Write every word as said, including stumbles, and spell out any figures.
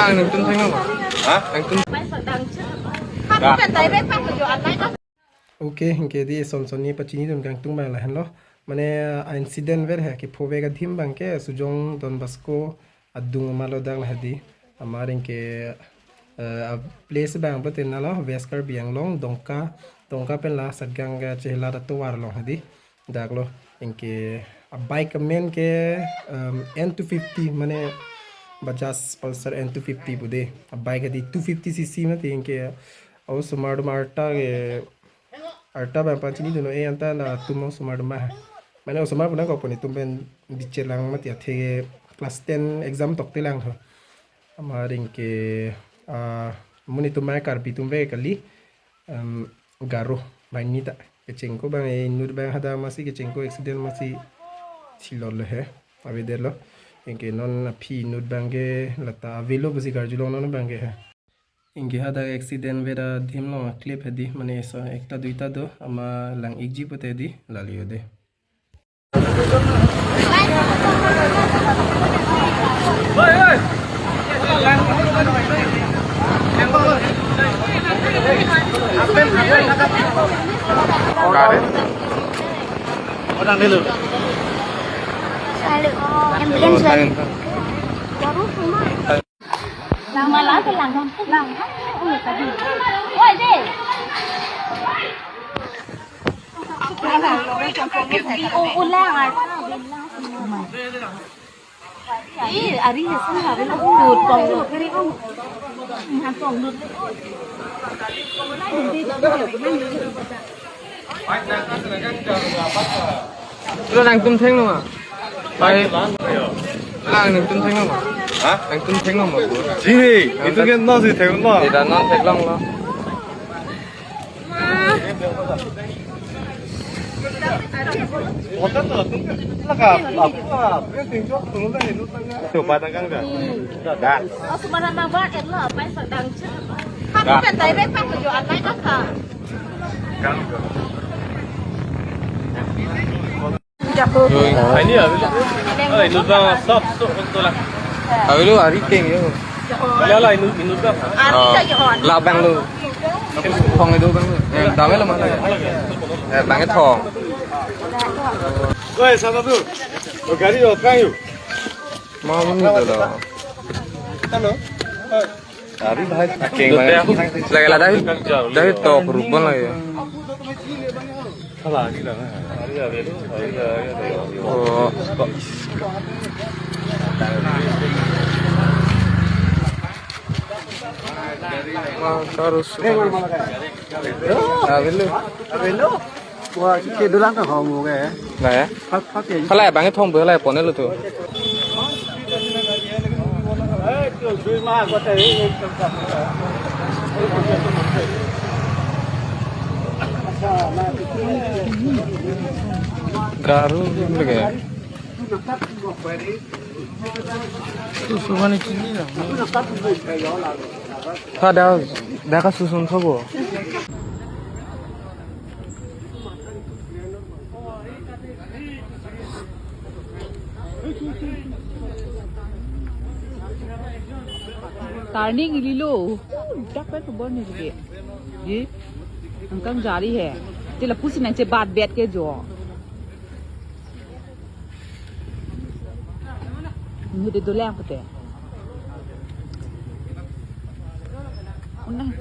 Nangtum thenglo ma? Ha? Nangtum. Okay, anke di son son ni pachinidun kangtung abang lahenlo. Mane, ah, incident ver he, kepho vek adim abangke Sujong Don Bosco adung ma lo dak la hedi. Amat anke, eh, a place abang pulote nalo West Karbi Anglong, Dongka, Dongka pen la Satgaon ke chehelat atovar along hedi. Dak lo, anke a bike amen ke, um, N two fifty, mane Bajaj Pulsar N two fifty pu de. A bike hedi two fifty C C mati, anke osomar atum arta ke, arta abang pachinidun, eh, anta latum osomar atum ma. Mane osomar pu nangkok pu netum pen biche lang mati, athe class ten exam tokte lang tho. Amat anke, ah, monit atum ma Karbi atum vek kali. Em, Garo, banghini ta. Kechengko abang, eh, inut abang hadak amatsi kechengko, accident amatsi thilot lo he. Avedetlo. Anke non aphi inut abangke lata avelo pusi karjulong non abangke he. Anke hadak accident ver adim along a clip hedi, mane esa ekta duita do, amat lang-ikji pulote hedi, lali yo de. Ambulance. Lang mala ke lang, lang. Oi, de. Di o ulang. Ih, ari ya sih, hari lu urut, pong urut. Pong urut. Lo nangtum thenglo ma? Pai. Nangtum thenglo ma? Ha? Nangtum thenglo ma? Ji, itu kan nasi thenglo. Tidak non theklonglo. Coba tangkang dah. Dah. Oh, semana nabak, eh, lo, apa yang sedang cek? Kamu kan tadi, Pak, tujuh anak, Kakak. Ini ya, ini tuh sop, sop, sop lah. Awi lo ari keng yo. Lah, lah, ini, ini tuh. Ari ya, Johan. Labang lo. Thong itu bang. Eh, dame lo mana? Eh, bang thong. Oi, sana tuh. Oh, gari lo, kayu. Mau ini tuh lo. Halo. Ari bhai, akeng bhai. Lagi lah, dari, dari tok rubon lagi ya. Oh. Wah, terus. Avelo. Avelo. Wah, ke dolang ka hong mo ke. Nah ya. Hap, hap ya. Halai bang thong bu halai pon lo tu. Garo lagi. Susu mane chini na. Ha, dak, dak kasusun sobo. Turning ililo. Dak pen pubon ni lagi. Di. Angkang jari hai. Ti lapusi nangchebat bet ke jo. Inut dolang pute. Unang.